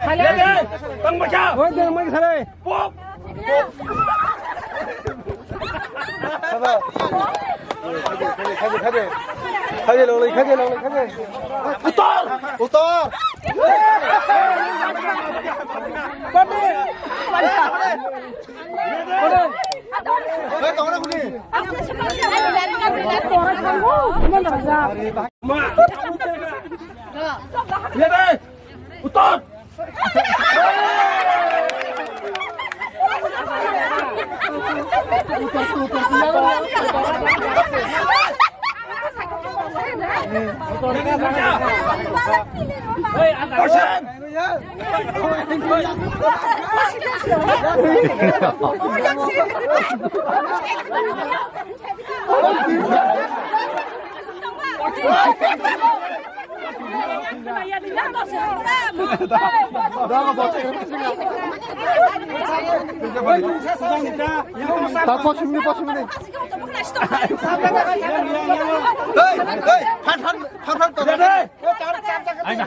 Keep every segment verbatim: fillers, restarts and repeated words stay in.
Dede, tang bacha. Oi, tang bacha sare. Pop. Khaje, khaje, khaje. Khaje, longlai, khaje, longlai, khaje. Utor! Utor! Hei, tongna kuni? Ma! Dede! Utor! Ta pachimni, pachimni. Hey, hey, phan, phan, phan, phan, to.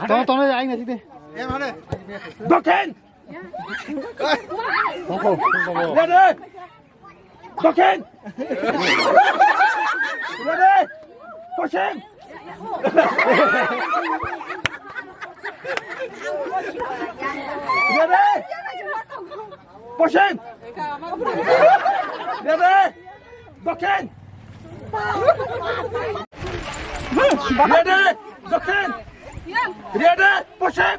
Tono, tono, aing na sidi. Dokhin. Hey. Dokhin! Ready? Poschim! Ready? Poschim! Ready? Dokhin! Ready? Dokhin! Ready? Poschim!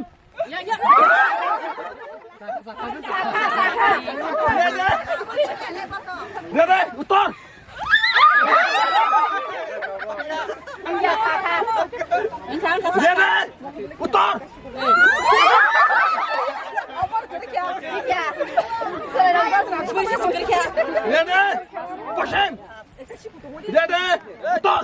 Dede! Dede! Utor! Dede! Utor! Dede! Poschim! Dede! Utor!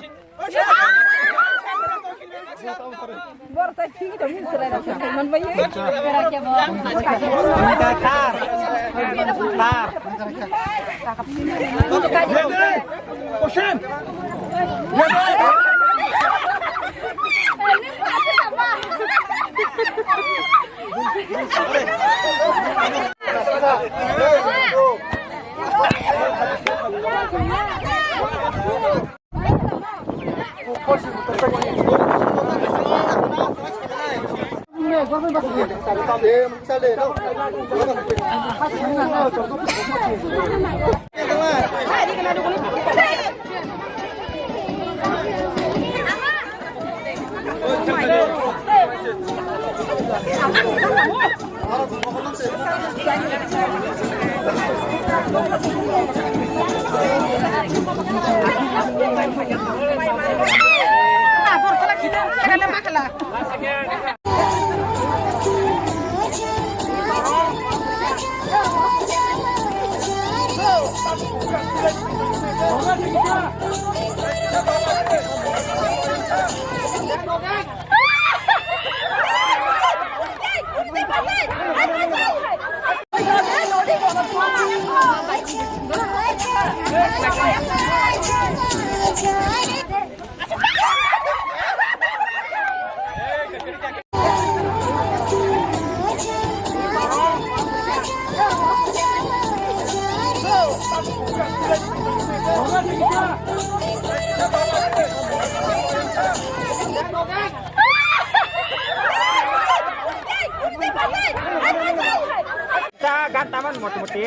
Ta gan taman mot moti.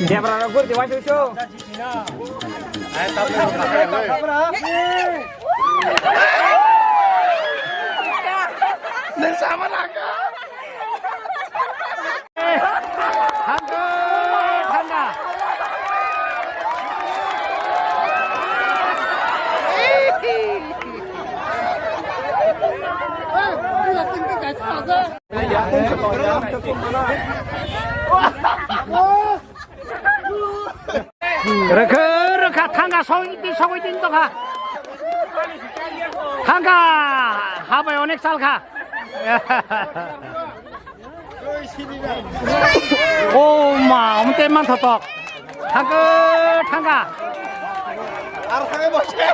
Debra rok gur diwai susu. Nang sama laka. Thanda, thanda. Rwkha, rwkha, thangka sogwi di, sogwi di tongkha. Thangka, habai onek salkha. O ma, omo tei manthotok. Thangka, thangka. Ar thangwi bo se.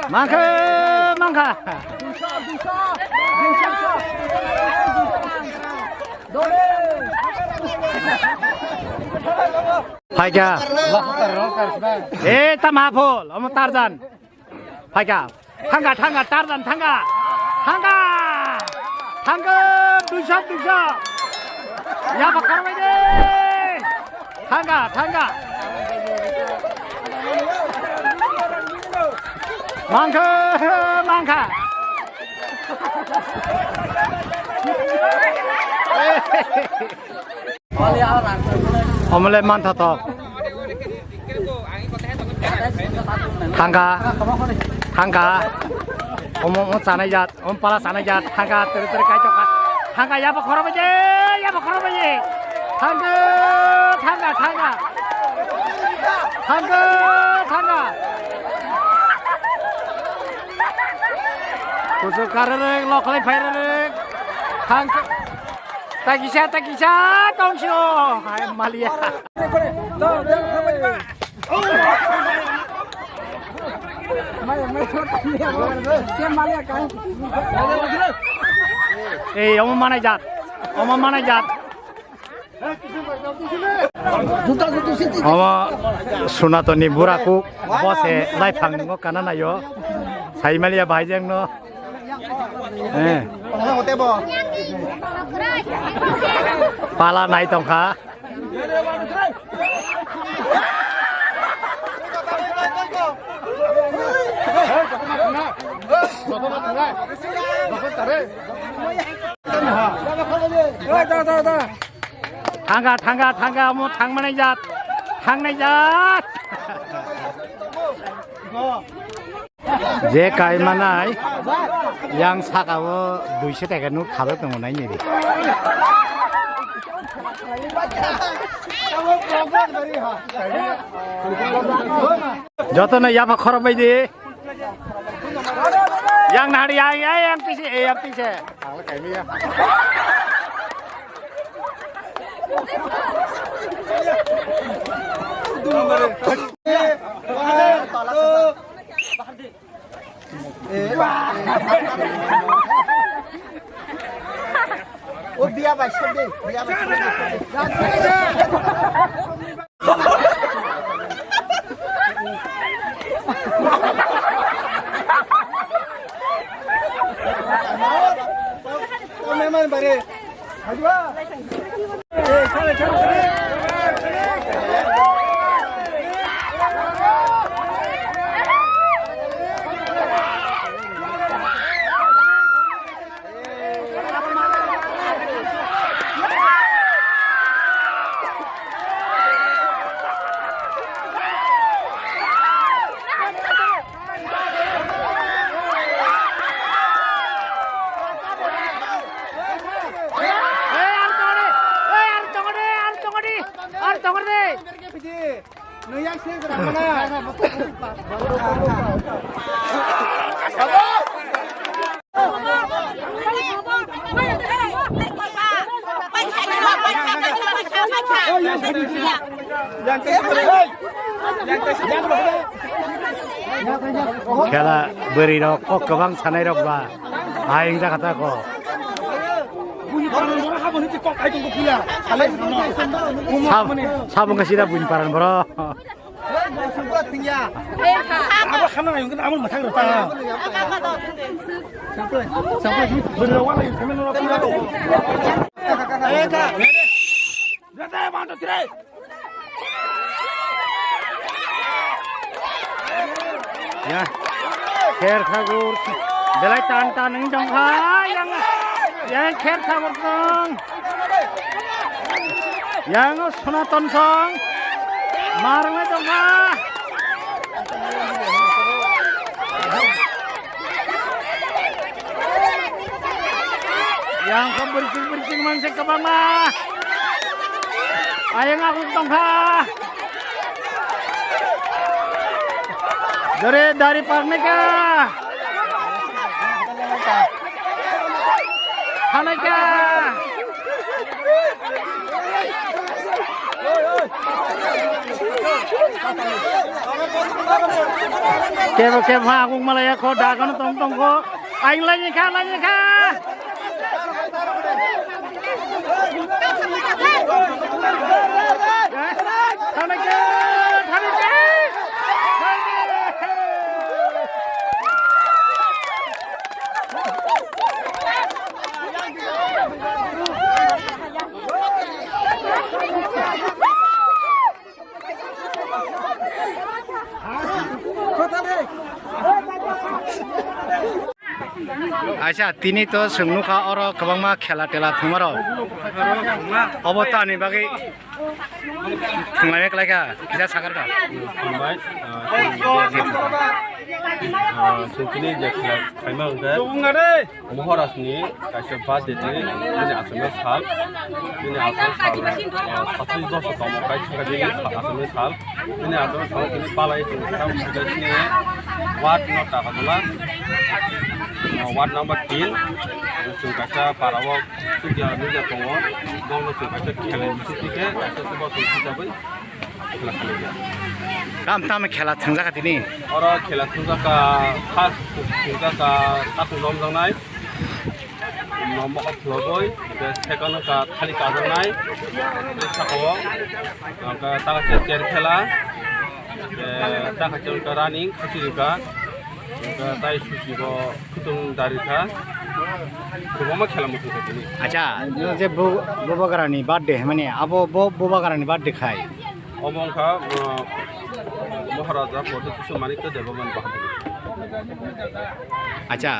Mangkha, mangkha. Phaikha. Eh, tamo phol, omo Tarzan. Phaikha. Thangkha, thangkha, Tarzan thangkha. Thangkha. Thangkha, duiso, duiso. Yaba khorbai de. Thangkha, thangkha. Mangkha, mangkha. Omole mantha tok. Thangkha, thangkha. Omo, omo chanai jat, omo pala chanai jat. Thangkha, tere tere kaitok kha. Thangkha, yaba khorok bai je, yaba khorok bai je. Thangkha, thangkha, thangkha. Thangkha, thangkha. Kuchuk karerek, loklai phairerek. Thangkha. Takisa, takisa, tongsi o. Hai, malia. Ei, omo manai jat. Omo manai jat. Omo Sunatoni buraku bose laiphang no kana nayo. Sai malia bai jeng no. Eh. Pala nai tongkha. Thangkha, thangkha, thangkha, omo thangmani jat, thangnai jat. Je kaimanai yang saka o duiso taka nuk khabak tongo nai nini. Joto no yapha khorok bai di. Yang nahari yang, yang, yang pise, eh, yang pise. O biya bai sede, biya bai sede. O mehman bare. Khela bwrwi rok kok kwbang sanai rok ba. Hai wngjakha ta kok. Sab-, sabung khe sida buini paran borok. Abo khana nai wngkha, abo mwthang rwkha. Samplai, samplai, bwrwi rok walai, samplai rok walai. Ready, one, two, three. Ya. Kher thakur. Belai tan tan wng tongkha. Yang, yang kher thakur tong. Yang Sonaton song. Marwng tongkha. Yang khe bwrwi chwng bwrwi chwng manse kwbangma. Ayang aku tongkha. Jore dari parneka. Haneka. Kebo kebo ha akung malaya kho dagano tong tong kho. Aing lagi kha, lagi kha. Acha, tini to chwng nukha oro kwbangma khela tela thwngmarok. Obo tamni bagwi thwnglaimai kwlaikha, kisa sakarkha. Hambai, ah, chwng, ah, chwng tini je khela khaima hwnkhe. Mohorajni kaisa birthday tini, bini achomya sal, bini achomya sal, ah, sachi doso tongmo kai thangkha bini achomya sal, bini achomya sal tini palai chwng kham sini ward no Takarjala, ah, ward number tin, chwng kaisa para o chukya nukya tongo, bongno chwng kaisa khelai muchung twi khe kaisa chubachu hisabai. Khela khalaijak. Kam tamo khela thwngjak kha tini? Oro khela thwngjak kha, first thwngjak kha, takhuk romjaknai. Nombo kha khulogwi, hwnkhe second wngkha thalik kajaknai. Tei saka o, hwnkhe taksa chair khela, eh, taksa wngkha running, khachirika. Wngkha tai susi bo kutung dari kha. Kwbangma khela muchung kha tini. Acha, je bu-, bubagrani birthday, mane abo bo bubagrani birthday khai. Obo wngkha, uh, Maharaja Pradyut Kishore Manikya Debbarman Bahadur. Acha,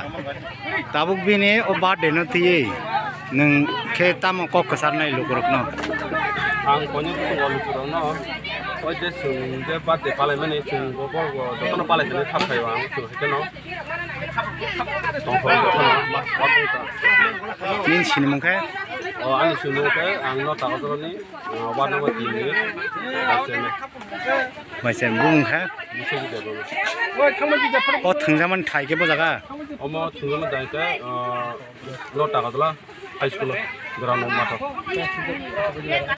tabuk bini o birthday no twiwi nwng khe tamo kok kwcharnai lukurokno? Ang koinwi kuchungo lukurokno, o je chwng je birthday palaimani chwng bo, bo, bo jotono palai thani kha phaio ang chwng hai kheno. Tongthok jotono ma, ma tongthok. Nini sinimung khe? O, ani sinimung khe ang no Takarjalani, uh, ward number tin ni vice chairman. Vice chairman bumung khe? Biswajit Debbarma. O thwngjakmani thai khe bo jaga? Omo thwngjakmani thai khe, uh, no Takarjala high school o ground o mato.